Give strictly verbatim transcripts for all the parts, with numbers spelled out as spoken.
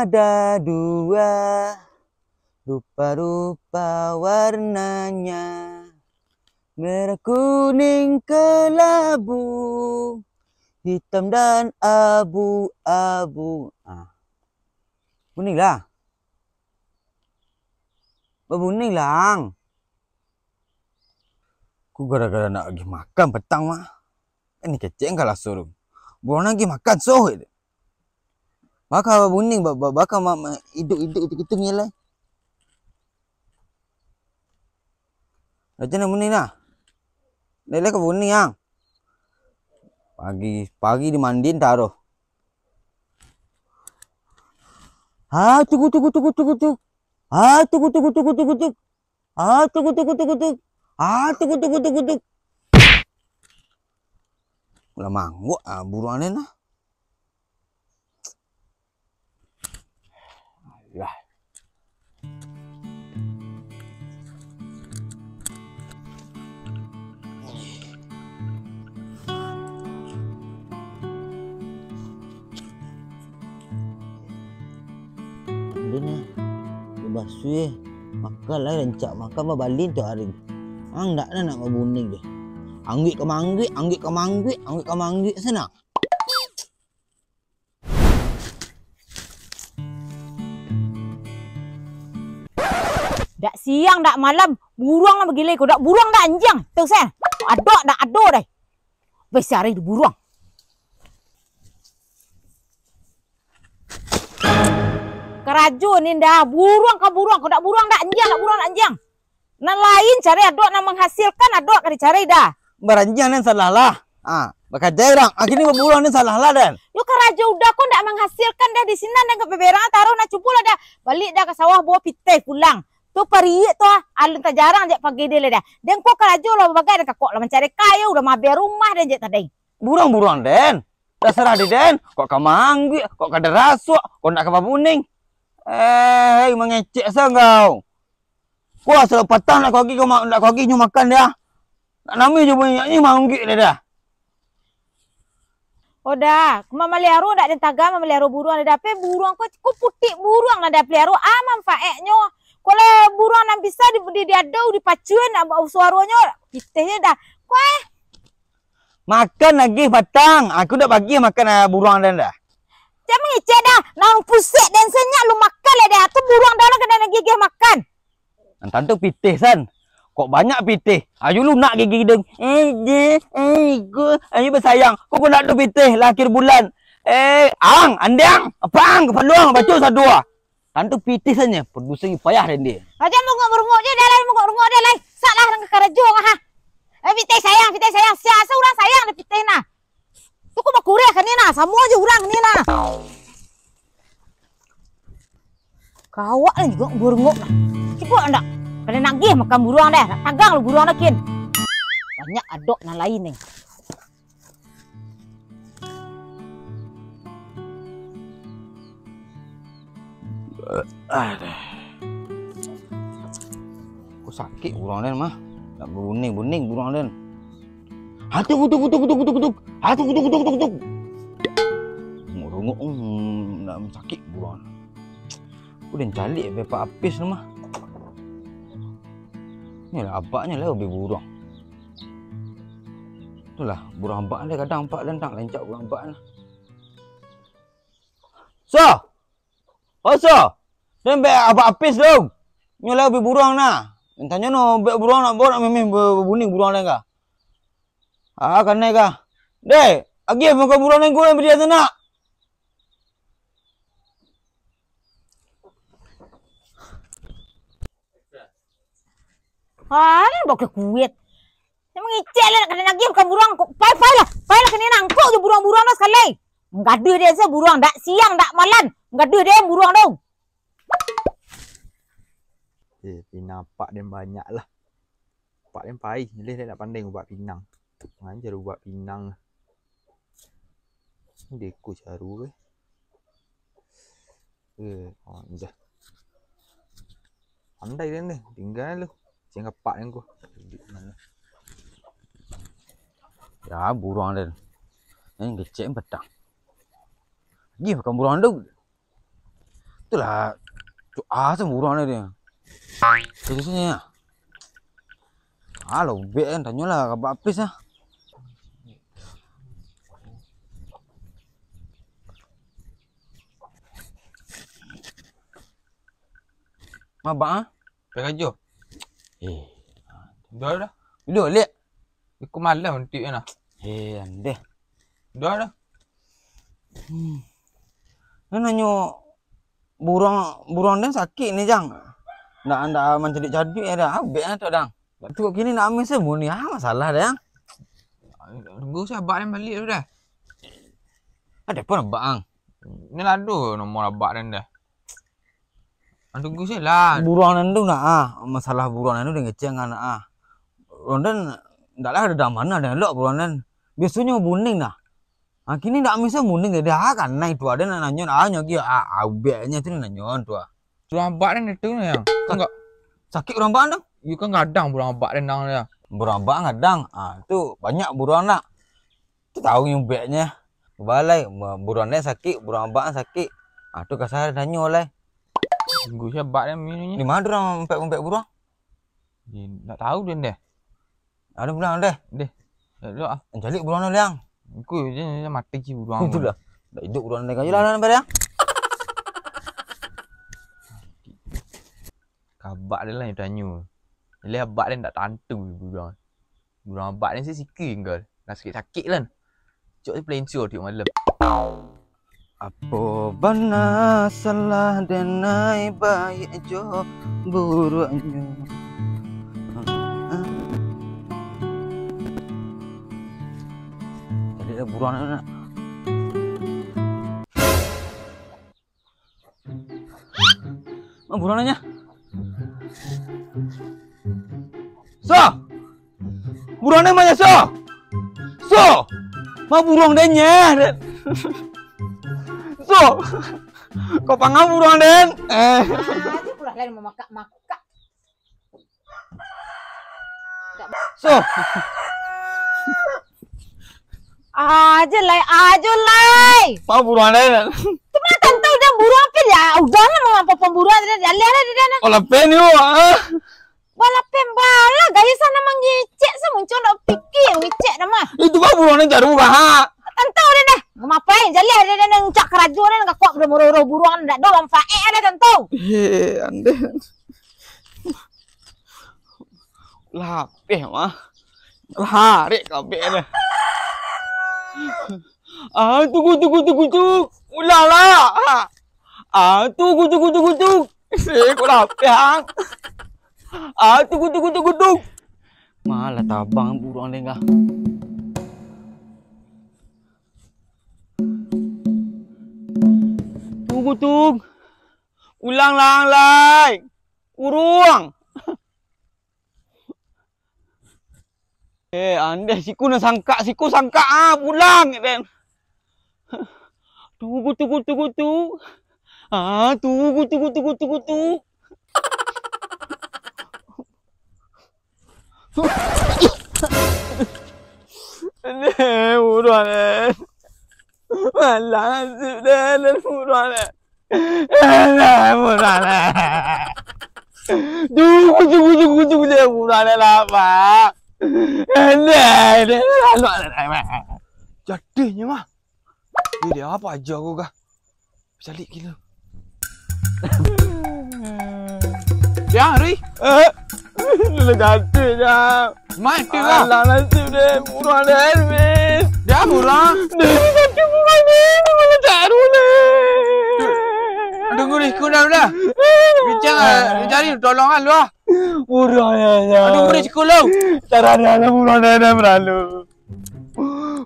Ada dua, rupa-rupa warnanya, merah kuning kelabu, hitam dan abu-abu. Ah. Bunyilah. Babunyilah, Ang. Ku gara-gara nak agiah makan patang mah. Ini kecek ka laso tu. Buruang nak agiah makan soh. Baka babunyi, ba-, ba-, baka ma-, ma-, iduik-iduik itu kitu ngilai. Raja nak bunyi dah. Lele ka bunyi, Ang. Pagi, pagi dimandiin taruh. Ha, tuku, tuku, tuku, tuku, tuku. Ha, tuku, tuku, tuku, tuku, tuku. Ah, tuku, tuku, tuku, tuku. Ah, tuku, tuku, tuku, tuku. Lah manguak ah, buruang den ah. Alah. Ado nah, basuah, makan lah rancak, makan babalin tu hari. Ang dak lah nak babuning deh. Angguik ka mangguik, angguik ka mangguik, angguik ka mangguik sana. Dak siang, dak malam, buruang lah bagilai ko. Dak buruang, dak anjiang. Tahu saya, ado, dak ado deh. Besi hari tu buruang. Karajo ni ndak buruang ka buruang, ko dak buruang, dak anjiang, dak buruang, dak anjiang. Nan lain cari adok, nan manghasilkan adok ka dicari dah. Baranjiang nan salah lah. Ah, bakajai urang. Ah, kini baburuang nan salah lah, den. Yo karajo udah ko ndak manghasilkan dah di sinan, den ka beberang taruh nah, cubolah dah. Balik dah ka sawah bawa pitih pulang. Tu pariak tu ah, alun tajarang jak pagi dia lah dah. Den ko karajo lah bagai, den kakok lah mancari kayu, udah mabiar rumah den jak tadai. Buruang-buruang den. Tasarah di den, kok ka mangguik, kok ka darasuak, kok nak ka babuning. Eh, mangecek sa kau. Kuaso patang nak kau agi, kau ma-, nak kau agi nyo makan dah. Nak nami jo banyak ni mangguik dah dah. Oda, mamaliaro dak den taga, mamaliaro buruang dah. Pe buruang ko, ko putik buruang lah dah paliaro, ah, manfaatnyo. Kalau buruang nan bisa di, di, diadau, dipacuan, ah, suaronyo, pitih je dah. Kueh. Makan lagi patang. Aku dak bagiah makan, ah, buruang den dah. Jan mangecek dah. Nah, pusek den senyap lu makan lah dah. Tu buruang dah lah kena lagi geh makan. Nan tantu pitih san. Kok banyak pitih? Ayo lu nak gigi den. Eh, je, eh, go. Ayo basayang. Kok kau nak tu pitih lah akhir bulan. Eh, ang, andang, apang, kepaluang, bacul sadua. Tantu pitih saja, produser ni payah den dia. Aja mungok-murungok je dah lai, mungok-murungok je lai. Sak lah nang karajo ngah. Eh, pitih sayang, pitih sayang. Sia asa urang sayang dah pitih nah. Tu kok bakureh kan ni nah, samo je urang ni nah. Kawak lah juga murungok nah. Cukup ndak? Kada nagih makan buruang dah. Nak tagang lu buruang dah kin. Banyak adok nan lain ni. Aduh. Kok sakik buruang den mah. Nak babuning-buning buruang den. Hatuk, hatuk, hatuk, hatuk, hatuk, hatuk. Hatuk, hatuk, hatuk, hatuk, hatuk. Rungok-rungok, hmm, nak sakik buruang. Aku den caliak bepa apis tu mah. Ni lah abaknyo lah hobi buruang. Itulah, buruang abak ni kadang nampak den tak lencak buruang abak ni. So! Oh, so! Den bek abak apis tu. Nyo lah hobi buruang nah. Den tanyo no bek buruang nak bawa nak memeh be-, bebuning buruang den kah? Ah, kanai kah? Dek, agiah makan buruang den ko den beri tu nak. Ha, ni bau kuit. Ni mangicek lah, nak kena nagih bukan buruang. Kok pai, pai lah. Pai lah kena nangkok je buruang-buruang tu sakali. Manggaduh dia se buruang, dak siang, dak malam. Manggaduh dia buruang tu. Eh, pinang apak den banyak lah. Apak den pai, leh nak pandai ubak pinang. Mangaja ubak pinang. Deko caru ke? Eh, oh, dah. Pandai den deh, tinggal lu. Siang kapak den ko. Ya, buruang den. Ni kecek petang. Gih makan buruang tu. Itulah, cuk, ah, semburuang dia. Itu sini ya. Ah, lobek kan, tanyolah, kabak apis ah. Mabak ah? Pai karajo. Eh. Duo dah. Duo, liak. Iko malam nanti kan. Eh, andeh. Duo dah. Hmm. Nah, nanyo buruang, buruang den sakik ni, Jang. Ndak, ndak mancaduik-caduik ya dah. Abek lah tu, Dang. Tu kini ndak amis se muni. Ah, masalah dah, Jang. Tunggu sabar yang balik tu dah. Ada pun abak, Ang. Ni lah tu nomor abak den dah. Tunggu se lah. Buruang nan tu nak ah, masalah buruang nan tu den ngecek nak ah. Buruang nan ndak lah ado dang mano den elok buruang nan. Biasonyo buning dah. Ah, kini ndak misa buning dah, ah, kanai tu ado nak nanyo, ah, nyo gi, ah, ubeknyo tu nanyo tu ah. Buruang abak den itu ni yang. Kan enggak sakik buruang abak tu? Iyo kan gadang buruang abak den dang ya. Buruang abak gadang. Ah, tu banyak buruang nak. Tu tahu nyo ubeknyo. Balai, buruang den sakik, buruang abak sakik. Ah, tu kasar nanyo lai. Tunggu se abak den minumnyo. Di mana urang mampek-mampek buruang? Di, ndak tahu den deh. Ada pulang deh. Deh. Dek dulu ah. Caliak buruang tu, Liang. Iku je mati si buruang. Itulah. Ndak iduik buruang den. Ayolah, lah, nampak, Liang. Kabak den lah yang tanyo. Jadi abak den ndak tantu buruang. Buruang abak den si sikik enggak. Lah sakik-sakik lah. Cok si pelincu tiok malam. Apo bana salah denai, baiak jo buruaknyo. Jadi lah buruak nak. Ma buruang nyo? So! Buruang nyo ma nyo, So! So! Ma buruang den nyo? So! Kok pangam buruang den? Eh. Ah, tu pulah lain mamakak-makak. So. Ajo lai, ajo lai. Pau buruang den. Tu mah tantau den buruang apo ya? Udah lah, mau apo pemburuan den, jaleh lah den. Kalau pen yo, ah. Balapen bala, gaya sana mangecek, samuncuang dak pikir ngecek dah mah. Itu mah buruang den jaru baha. Tantau den dah. Ngamapai, jaleh den, den, den, ngucak karajo den, kakok udah moro-oro buruang, dak ado manfaat dah tantau. Eh, andeh. Lapeh mah. Larik kabek dah. Ah, tunggu, tunggu, tunggu, tunggu. Ulang lah. Ah, tunggu, tunggu, tunggu, tunggu. Eh, kok lapeh, ang? Ah, tunggu, tunggu, tunggu, tunggu. Malah tabang buruang den kah. Tunggu, tunggu. Ulang, lang, lai. Buruang. Eh, andeh siku nan sangkak, siku sangkak, ah, pulang, den. Tugu, tugu, tugu, tu. Ah, tugu, tugu, tugu, tugu, tu. Andeh, buruang, den. Malah nasib den, den, buruang, den. Alah, murah lah. Tunggu, tunggu, tunggu, tunggu, dia murah lah, Pak. Alah, dia lalu lah, Pak. Jadinyo mah. Eh, dia apa aja aku kah? Calik gila. Dia, Rui. Eh, lu jatuh, Jang. Mati lah. Alah, nasib deh, murah deh, Elvis. Dia murah. Deh, sakit murah deh, murah tak ada deh. Tunggu deh, kau dah, dah. Bincang, ah, cari tolongan lu ah. Murah ya, ya. Tunggu deh, cikgu lu. Caranya ada murah deh, deh, berlalu.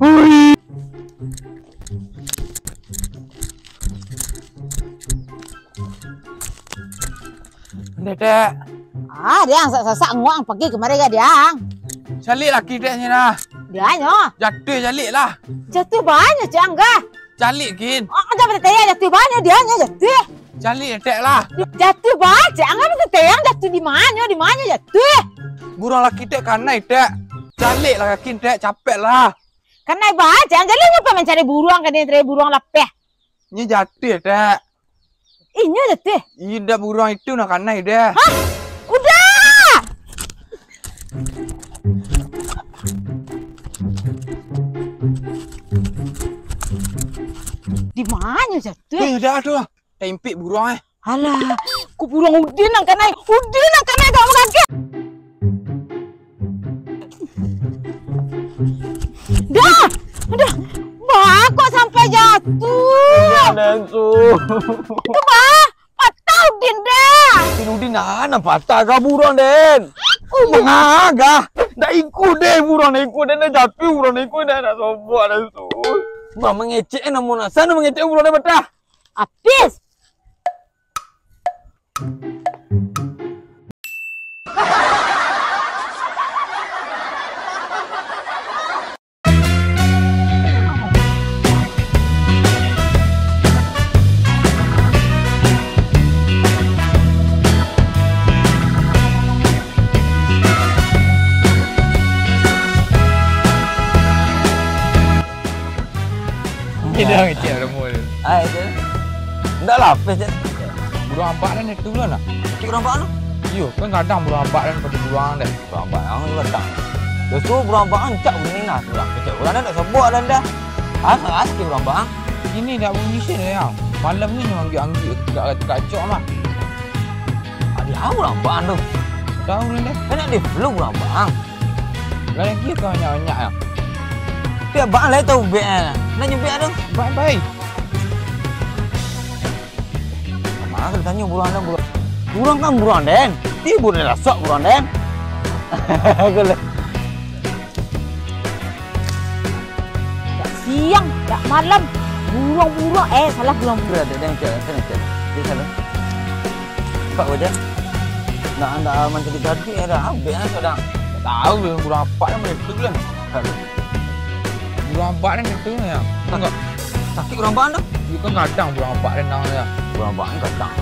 Hui. Dek, dek. Ah, dia ang sasak-sasak nguang pagi kemari ga dia ang. Calik laki dek ni nah. Dia nyo. Jatuh calik lah. Jatuh banyak cang ga. Calik kin. Oh, jangan bertanya jatuh banyak dia nyo jatuh. Calik dek lah. Jatuh banyak cang ga bertanya jatuh di mana, di mana jatuh. Buruang laki dek kanai dek. Calik lah kaki dek, capek lah. Kanai banyak cang, jadi ngapa mencari buruang kan dia cari buruang lapeh. Nyo jatuh dek. Inyo jatuah? Indak, buruang itu nan kanai dah. Hah? Udah! Di ma nyo jatuah? Eh, dah tu lah. Taimpik buruang eh. Alah, kok buruang Udin nan kanai? Udin nan kanai, dak bagagak. Dah, dah. Bah, kok sampai jatuah? Dah, Su. Itu bah, patah Udin dah. Udin, Udin, nah, nah patah kah buruang, Den? Oh, mangagah. Dak ikut deh buruang, dak ikut deh, dak japi buruang, dak ikut deh, dak sobok dah, Su. Bah, mangecek eh, namun asa mangecek buruang dah patah. Apis. Dia dah ngecek rumah tu. Ah, itu. Ndak lapeh, Cek. Buruang abak kan itu lah nak. Cek buruang abak tu. Iyo, kan gadang buruang abak kan pada buruang deh. Buruang abak ang gadang. Dah tu buruang abak ang cak bunyi nah, buruang kecek. Buruang dah tak sobok dah dah. Ah, salah sikit buruang abak ang. Ini dah bunyi sih dah yang. Malam ni nyo anggik-anggik kacok mah. Adi tahu buruang abak ang tu. Tahu dah. Kan ada belum buruang abak ang. Lah lagi kau banyak-banyak yang. Tapi abak ang lah tahu bek ah. Nak nyubek ada. Baik-baik. Manga ka ditanyo buruang den, buruang. Buruang kan buruang den. Ih, buruang den rasok buruang den. Dak siang, dak malam. Buruang-buruang, eh, salah buruang-buruang. Dak, dak, dak, dak, dak, dak, salah. Pak Wajar. Nak, nak mancari gadis, eh, dah. Abek lah, sudah. Tahu, buruang abak lah, meletup lah. Aduh. Buruang abak ni gitu ya. Enggak. Sakik buruang abak tu. Iyo kan gadang buruang abak ni nang ya. Buruang abak ni gadang.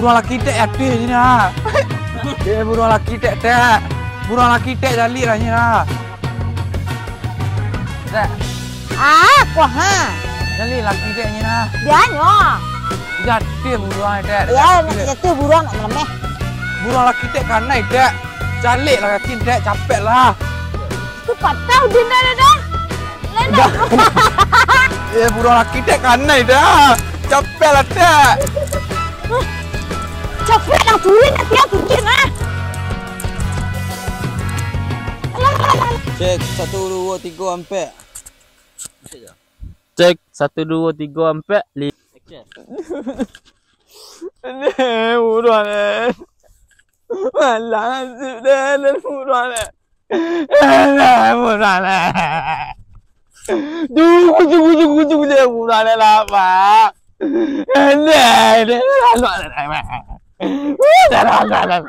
Buruang laki dek atuih ni nah. Eh, buruang laki dek, dek. Buruang laki dek jalik lah ni nah. Dek. Ah, kuah ha. Jali laki dek nyo nah. Dia nyo. Jatuah buruang dek. Ya, nak jatuah buruang nak melemeh. Buruang laki dek kanai dek. Calik lah kaki dek, capek lah. Tu patah Udin dah, dah, dah. Dah. Eh, buruang laki dek kanai dah. Capek lah dek. Capek nang turun nanti aku Udin ah. Alah, alah, alah. Cek, satu, dua, tiga, ampek. Cek, satu, dua, tiga, ampek, li-, Deh, buruang deh. Malah nasib deh, deh, buruang deh. Deh, buruang deh. Duh, kucing, kucing, kucing, kucing, buruang deh lah, Pak. Deh, deh, deh, deh, deh.